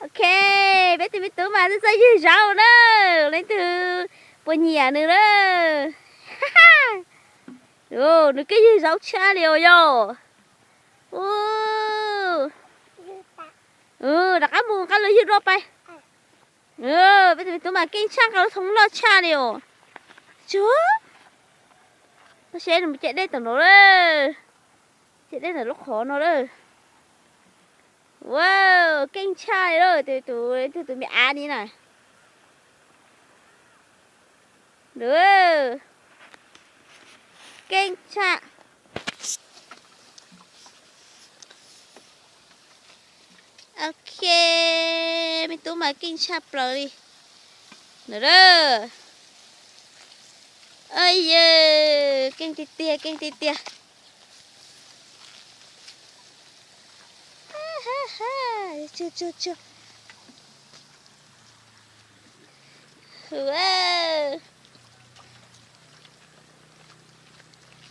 Ok, peb tus me tub mas txawj ywg zaub na, leej twg puas nyiam nws na. Nws keej ywg zaub tshaj li os yog. Rov qab mus nqa lub ywg dua pais. Peb tus me tub mas keej tshaj, nqa lub thoob loj tshaj li os. Tsuag, koj saib nws mus caij dej tom no lawm. Caij dej ntawm lub qhov no lawm. Wow, keej tshaj li lawm, tus, tus, tus me av ni na. Keej tshaj. Ok, me tub mas keej tshaj plaws li. Nws, yog, keej tiag tiag, keej tiag tiag.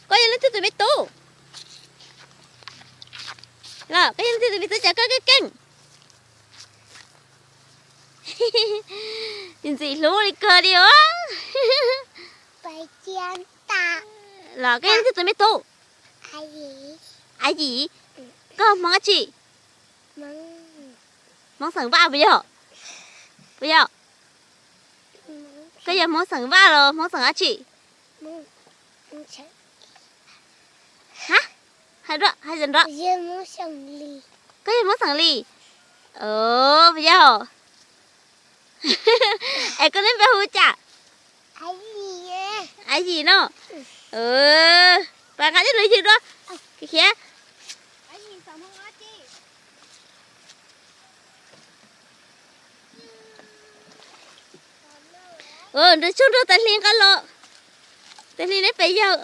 Koj yog leej twg tus me tub? Los koj yog leej twg tus me tub cas koj keej keej? Ntxim hlub li kawg li os. Los koj yog leej twg tus me tub? A Yim. Koj Hmoob dab tsi? Hmoob xeem Vaj puas yog? Puas yog? Koj yog Hmoob xeem Vaj los Hmoob xeem dab tsi? Ha, hais dua, hais dua. Koj yog Hmoob xeem Lis? Puas yog? Es koj lub npe hu cas? A Yim no. Pab nqa tib lub ywg dua. Khiav. Nrug tsuag nrug tais hli nqa los. Tais hli neb pes yawg.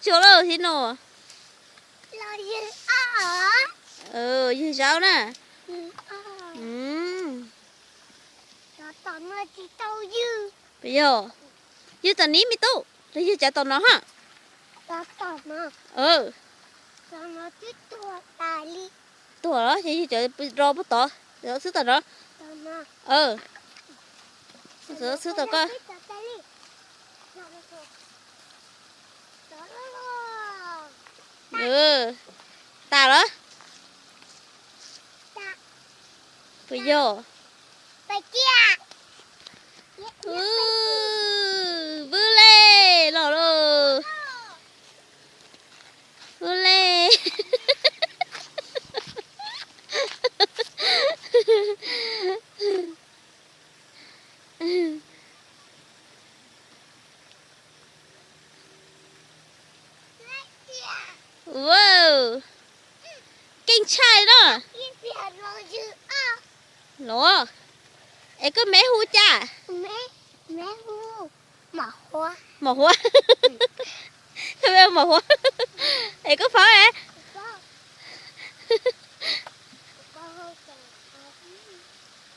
Tsuag lauj, thib no. Ywg zaub na. Puas yog? Ywg tom neb me tub, los ywg cov tom no ha. Tuag los ces ywg cov ro puag tod, xwb tom no. Xwb tom koj. Tas los? Puas yog? Vwb le, los lauj. Vwb le. Wow, keej tshaj li na. Los, es koj meb hu cas? Mom Huab. Koj meb hu Mom Huab. Es koj paub es?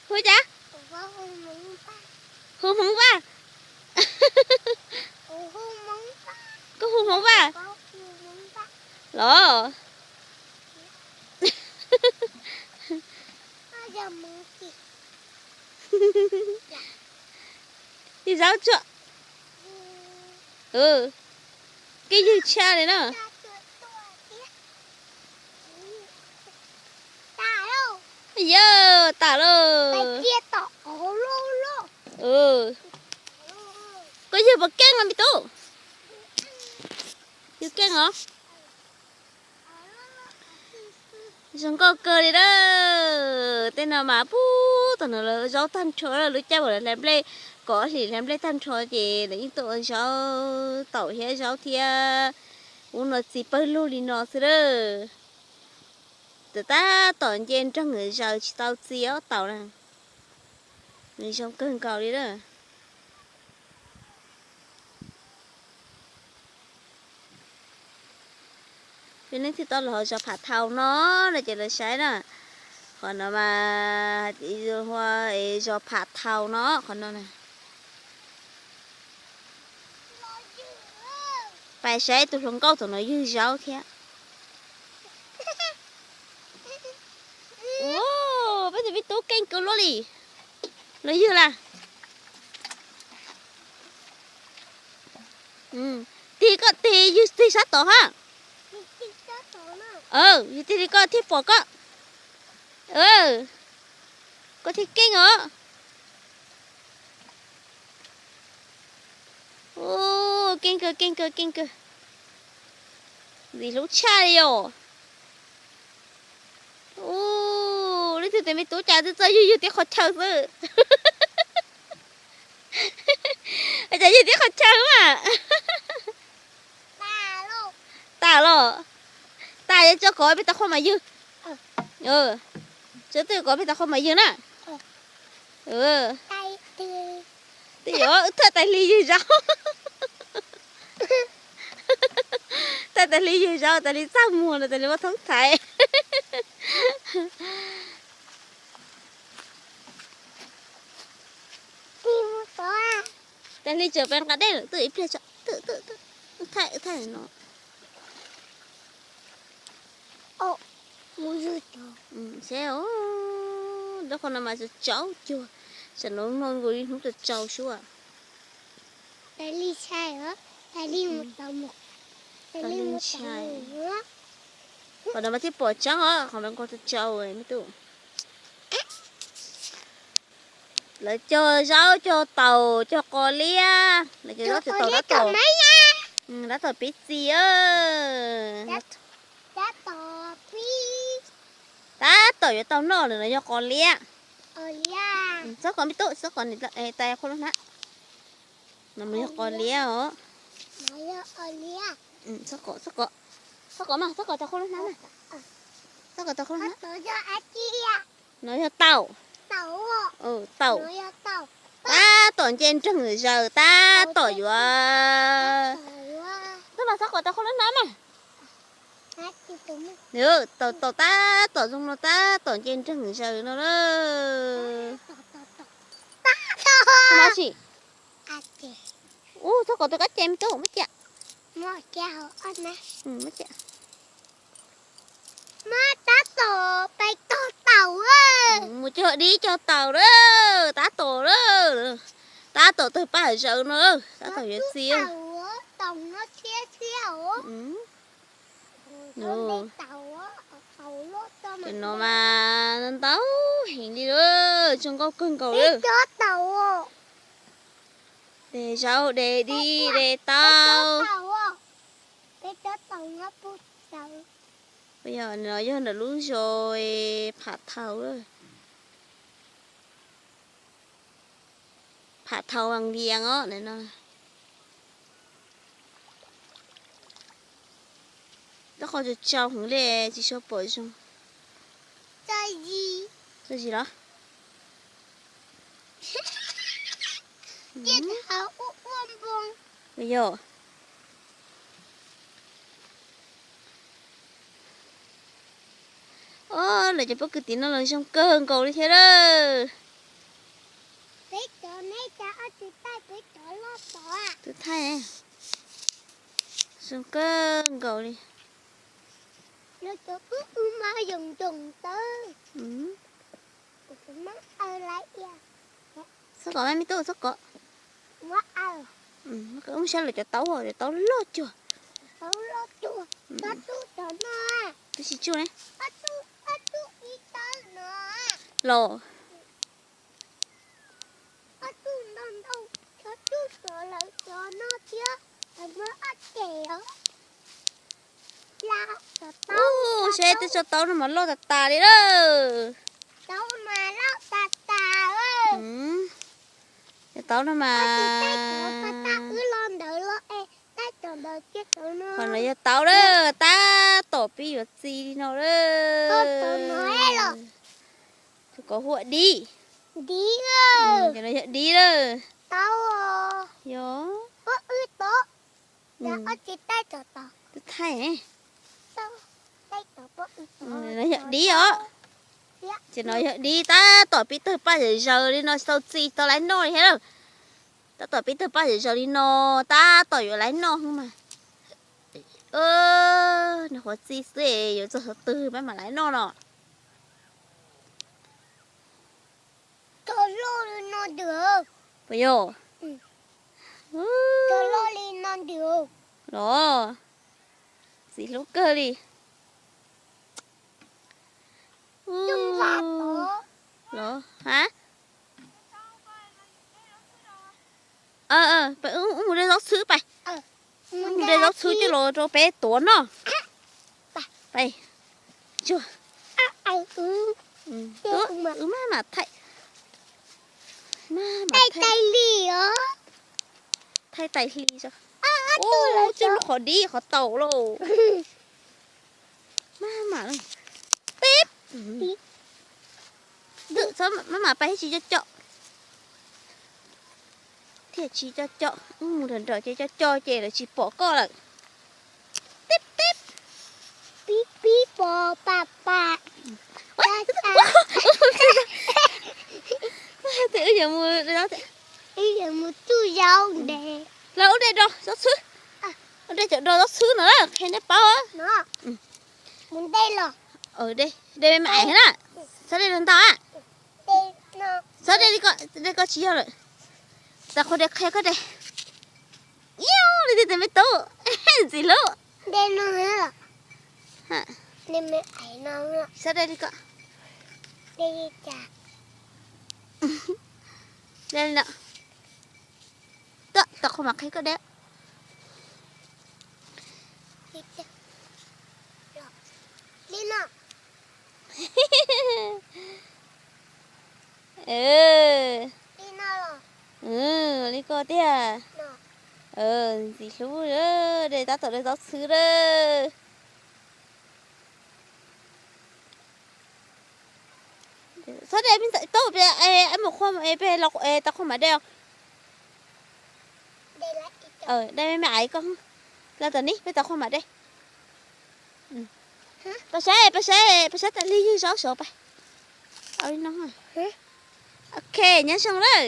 Hu cas? Hu Hmoob Vaj. Koj hu Hmoob Vaj los? Ywg zaub tsuag. Keej ywg tshaj li na. Yog tas lauj. Koj ywg puas keej os me tub? Ywg keej os. Zoo nkauj kawg li na. Tej no mas pub tom no lawv zaub tag nrho, lub caij uas lawv hlais nplej, kaum ob hlis hlais nplej tag nrho ces lawv yeej tuaj ua zaub taum thiab zaub thiab ub no txiv pawg lug li no xwb lawm. Tab tom nce nroog zaws tsis tau txiv ob taum na. Nws zoo kawg nkaus li lawm. Peb neej thiaj tau los zos Phav Thau no no ces lawv saib na. Qhov no mas hu ua zos Phav Thau no qhov no na. Saib tus hluas nkauj tom no ywg zaub thiab. Peb tus me tub keej kawg luaj li. Los ywg las. Tig koj tig, ywg tig sab tod hab. Ywg tig li koj thiaj pom koj. Koj thiaj keej os. Keej kawg, keej kawg, keej kawg. Ntxim hlub tshaj li os. Leej twg tes me tub cas twb txawj ywg ywg tib qhov chaw xwb. Cas ywg tib qhov chaw mas. Tas los. Tas, yuav tso kov peb tau qhov mas ywg. Tso twj kov peb tau qhov mas ywg na. Twb yuav wb thaj tais hli ywg zaub. Thaj tais hli ywg zaub, tais hli txaj muag no, tais hli muaj thoob thaiv. Tais hli tseem pes nqa dej lawm, twb ib pliag tso, twb, twb, twb, thaij, thaij no. Seb, lub qhov no mas tsaus tsaus cuag, tsam no no nkaus li hnub tsaus tsaus suab. Qhov no mas thiaj pom tseeb os, qhov no nkaus tsaus tsaus me tub. Lawv cog zaub, cog taum, cog qos liab, lawv cog zaub, cog taum, tab tom, tab tom pib txi. Tab tom yuav tau noj lawm, no yog qos liab. Txhob kov me tub, txhob kov, tais qhov lub hnab. No mas yog qos liab os. Txhob kov, txhob kov, txhob kov mas, txhob kov tau qhov lub hnab mas. Txhob kov tau qhov lub hnab. No yog taum. Taum. Tab tom nce nreeg zaws, tab tom yuav. Txhob mas, txhob kov tau qhov lub hnab mas. Taum, taum tab tom zoo no, tab tom nce nreeg zaws no na. Ub, txhob kov tus kab ces me tub, muab cia. Mus cog dib cog taum lawm, tab tom lawm, tab tom tawg paj zaws no, tab tom yuav txi. Cov no mas ntau heev li lawm, zoo nkauj kawg nkaus lawm. De zaub, de dib, de taub. Yog, no yog ntawm lub zos Pham Thau. Pham Thau Vaj Vias os no. Lub qhov tsaus tsaus heev li tsis tshua pom zoo. Txog zis los? Yog. Os, lawv cov pob kws tim no los zoo kawg nkaus li thiab lawm. Twb thaij, zoo kawg nkaus li. Txhob kov mas me tub, txhob kov. Ub, saib lawv cov taub, cov taub loj cuag. Twb tsis tsuj ne. Los. Ub, saib tej tsob taub no mas loj tas tas li lawm. Cov taub no mas, qhov no yog taub lawm, tab tom pib yuav txi li no lawm. Tus ko hu ua dib. Cov no yog dib lawm. Yog. Twb thaij. No yog dib os. Ces no yog dib tab tom pib tawg paj zaws zaws li no, tsis tau txi tau laiv noj li thiab lawm. Tab tom pib tawg paj zaws zaws li no, tab tom yuav laiv noj mas. Nws qhuav txi xwb, yuav txog qhov twg peb mam li noj no. Puas yog? Los, ntxim hlub kawg li. Los ha. Wb mus de zaub txhwb pais. Wb mus de zaub txhwb coj los rau peb tuav noj. Wb maj mam thaij, thaij tais hli. Ub, coj lub qhov dib qhov taus lauj. Maj mam, teb. Maj mam pais thiaj tsis coj coj. Thiaj tsis coj coj, wb mus nrog nrog ces coj coj ces lawv tsis pom koj lawm. Teb teb. Pib pib pos pas pas. Wb yuav mus, wb yuav mus tsuj zaub nte. Los ua de do zaub txhwb. Ua de cov do zaub txhwb no na, qhia nej paub. Mus de los. De me me ais na. Xob de ntau a. Xob de li ko, de ko tsis yog lawm. Tau qhov de qhia koj de. Iu, li tiag tiag me tub. Ntxim hlub. Xob de li ko. De li no. Tuaj, tau qhov mam qhia koj de. Li ko tiag. Ntxim hlub, de tab tom de zaub txhwb lawm. Txhob de me ntxhais tub, peb mus qhua, peb tau qhua mam de. De me me ais koj, los tom ni peb tau qhua mam de. Pais saib, pais saib, pais saib tais li ywg zaub saud pais. Ok, nyob zoo lawm.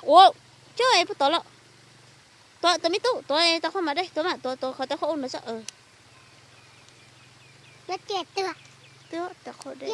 Ua, coj puag tod lawm. Tuav, tuav me tub, tuav tau qhua mam de, tuav mam, tuav, tuav qhov tau qhua ua no xwb. Tuav, tuav qhua de.